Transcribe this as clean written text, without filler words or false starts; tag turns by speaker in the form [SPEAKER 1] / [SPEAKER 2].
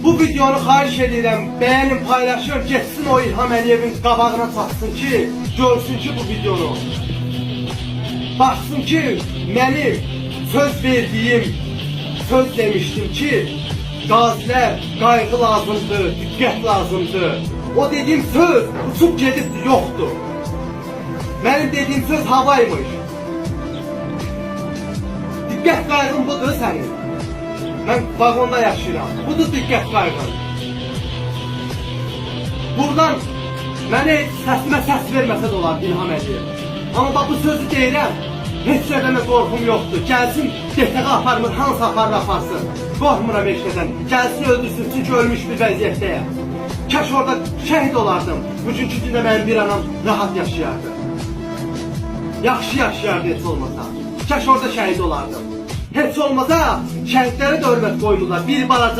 [SPEAKER 1] Bu videonu xahiş edirəm, bəyənin, paylaşın, getsin o İlham Əliyevin qabağına çatsın ki, görsün ki bu videonu. Baxsın ki, mənim söz verdiyim, söz demişdim ki, qazilər qayğı lazımdır, diqqət lazımdır. O dediyim söz uçub gedibdir, yoxdur. Mənim dediyim söz havaymış. Diqqət qayğın budur sənin. Mən vaqonda yaşayıram. Budur diqqət qayğın. Buradan mənə səsimə səs verməsə də olar İlham Əliyev. Amma bax bu sözü deyirəm. Heç nədən də qorxum yoxdur. Gəlsin DTQ aparmır, hansı aparır aparsın. Qorxmuram heç nədən. Gəlsin öldürsün, çünki ölmüş bir vəziyyətdəyəm. Kaş orada şəhid olardım. Bugünkü gündə mənim bir anam rahat yaşayardı. Yaxşı yaşayardı heç olmasa. Kaş orada şəhid olardım. Heç olmasa şəhidlərə də hörmət qoymurlar. Bir balaca